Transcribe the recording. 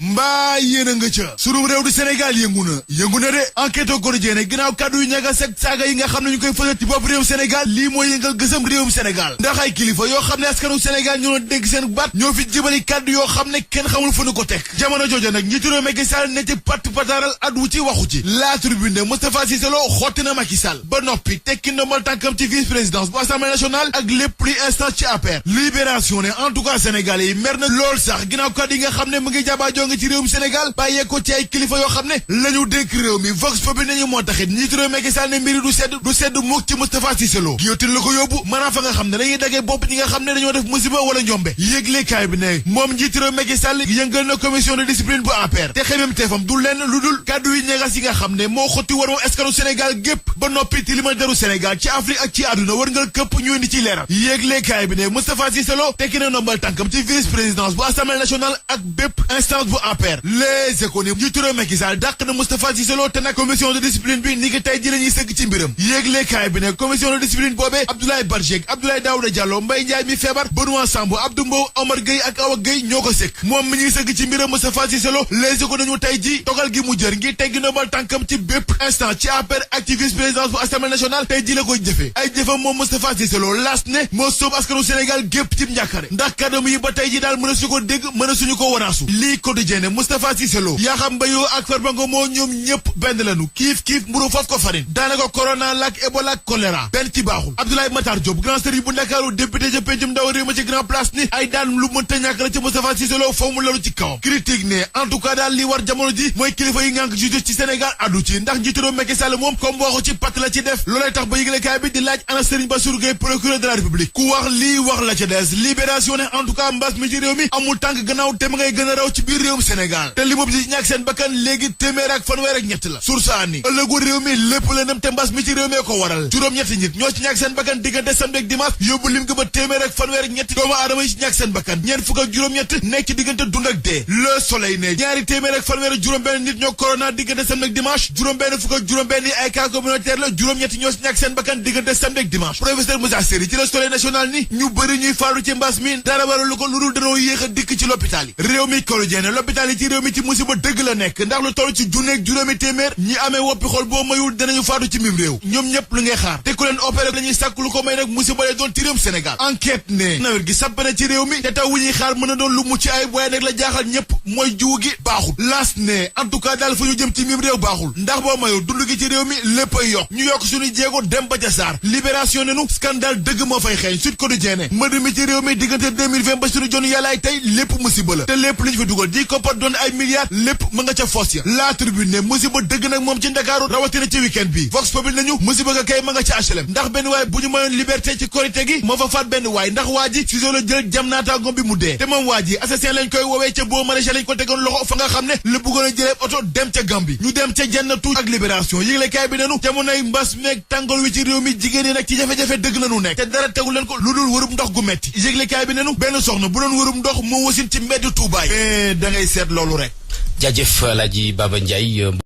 mbaa yéena nga ca sunu réew du Sénégal yëngu na de enquête quotidien ginnaaw kàddu yu ñagas ak saaga yi nga xam ne ñu koy fësal ci bopp réewum Sénégal lii mooy yëngal gësam réewum Sénégal ndax ay kilifa yoo xam ne askanu Sénégal ñoo dégg seen baat ñoo fi jibali kàddu yoo xam ne kenn xamul fu nu ko teg jamono jooja nag njiitu réew Macky Sall ne ci pataaral addu ci waxu ci La Tribune ne Moustapha Cissé Lo xotti na Macky Sall ba noppi tekki ndombal tànkam ci vice-présidence bu Assemblée nationale ak lépp luy instance ci APR Libération ne en tout cas Sénégalais yi mer na lool sax ginnaaw kàddu yi nga xam ne mu ngi jabaajoo nga ci réewum Sénégal bàyyee ko ci ay kilifa yoo xam ne lañu dénk réew mi Vox Populi nañu moo taxit njiitu réew Macky Sall ne mbiri du sedd mukk ci Moustapha Cissé Lo guillotine la ko yóbbu maanaam fa nga xam ne dañuy daggee bopp ñi nga xam ne dañoo def musiba wala njombe yéeglekaay bi ne moom njiitu réew Macky Sall yëngal na commission de discipline bu APR te xemem teefam du lenn lu dul kàddu yi ñegas yi nga xam ne moo xotti war moom askanu Sénégal gépp ba noppi ti li ma deru Sénégal ci Afrique ak ci àdduna war ngal këpp ñu indi ci leeral yéeglekaay bi ne Moustapha Cissé Lo tekki na ndombal tànkam ci vice-présidence bu Assemblée nationale ak bépp instance bu APR Les Échos ni njiitu réew Macky Sall dàq na Moustapha Cissé Lo te nag commission de discipline bi ni ki tey ji la ñuy sëgg ci mbiram yéeglekaay bi ne commission de discipline boobee Abdoulaye Badji Abdoulaye Daouda Diallo Mbaye Ndiaye mi feebar Benoît Sambou Abdou Mbow Omar Gueye ak Awa Gueye ñoo ko sëkk moom mi ñuy sëgg ci mbiram Moustapha Cissé Lo Les Échos nañu tey ji dogal gi mu jër ngir teggi ndombal tànkam ci bépp instant ci APR ak ci vice-présidence bu Assemblée nationale tey ji la koy jëfee ay jëfam moom Moustapha Cissé Lo laas ne moo soob askanu Sénégal gépp ci njàkkare ndax kàddam yi ba tey ji daal mën a su ko dégg mën a suñu ko wanaasu lii quotidien ne Moustapha Cissé Lo yaa xam Mbayoo ak Farba Ngom moo ñoom ñëpp benn lañu kiif mburu foofu ko farin daanaka corona lak Ebola ak choléra benn ci baaxul Abdoulaye Matar Diop grand sëriñ bu Ndakaaru député ca pencum ndaw réew ma ci grand place ni ay daan lu mënta ñàkk la ci Moustapha Cissé Lo foo mu lalu ci kawam critique ne en tout cas daal li war jamono ji mooy kilifa yi ngànk justice ci Sénégal addu ci ndax njiitu réew Macky Sall moom comme waxu ci patt la ci def loolay tax ba yëglekaay bi di laaj ana Serigne Bassirou Gueye procureur de la République ku wax lii wax la ca des Libération ne en tout cas mbas mi ci réew mi amul tànk gannaaw te ma ngay gën a raw ci biir réewum Sénégal te li moom ci ñàkk seen bakkan léegi téeméer ak fanweer ak ñett la sursaani ëllëgu réew mi lépp la nam te mbas mi ci réew mee ko waral juróom-ñetti nit ñoo ci ñàkk seen bakkan diggante samedi ak dimanche yóbbu lim ga ba téeméer ak fanweer ak ñetti doomu aadama yi ci ñàkk seen bakkan ñeent fukk ak juróom-ñett nekk ci diggante dund ak dee Le Soleil ne ñaari téeméer ak fanweer ak juróom-benn nit ñoo corona diggante samedi ak dimanche juróom-benn fukk ak juróom-benn yi ay cas communautaire la juróom-ñetti ñoo ci ñàkk seen bakkan diggante samedi ak dimanche professeur Moussa Seri ci Le Soleil national ni ñu bëri ñuy faatu ci mbas mi dara waralu ko lu dul dañoo yéex a dikk ci l'hôpital yi réew mi quotidien l'hôpital yi ci réew mi ci musiba dëgg la nekk ndax lu toll ci junneeg juróomi téeméer ñi amee woppi xol boo mayul danañu faatu ci mim réew ñoom ñëpp lu ngay xaar te ku leen opéré la ñuy sàkk lu ko may nag musiba lay doon ci réewum Sénégal enquête ne nawet gi sampane ci réew mi te taw wu ñuy xaar mën a doon lu mucc ay waaye nag la jaaxal ñëpp mooy jiwu gi baaxul laas ne en tout cas daal fa ñu jëm ci mim réew baaxul ndax boo mayul dund gi ci réew mi lépp ay yokk ñu yokk suñu jéego dem ba ca saar Libération ne nu scandale dëgg moo fay xeeñ Sud Quotidien ne mbënd mi ci réew mi diggante 2020 ba suñu jon yàlla ay tey lépp musiba la te lépp li ñu fi dugal di koppar doon ay milliards lépp ma nga ca foos ya La Tribune ne musiba dëgg nag moom ci Ndakaaru rawatina ci week-end bi Vox Populi nañu musiba ga kay ma nga ca HLM ndax benn waay bu ñu mayoon liberté ci korité gi moo fa faat benn waay ndax waa ji ciseau la jël jam naataangoom bi mu dee te moom waa ji assassin lañ koy woowee ca boo maraîcher lañ ko tegoon loxo fa nga xam ne la bëggoon a jëlee oto dem ca Gambie ñu dem ca Jannatu ak Libération yëglekaay bi nanu jamonoy mbas meeg tàngoor wi ci réew mi jigéen ñi nag ci jafe-jafe dëgg la ñu nekk te dara tegu leen ko lu dul wërub ndox gu metti yëglekaay bi nanu benn soxna bu doon wërub ndox moo wasin ci mbedd Touba da ngay seet loolu rek jaajëf Alaaji Baba Ndiaye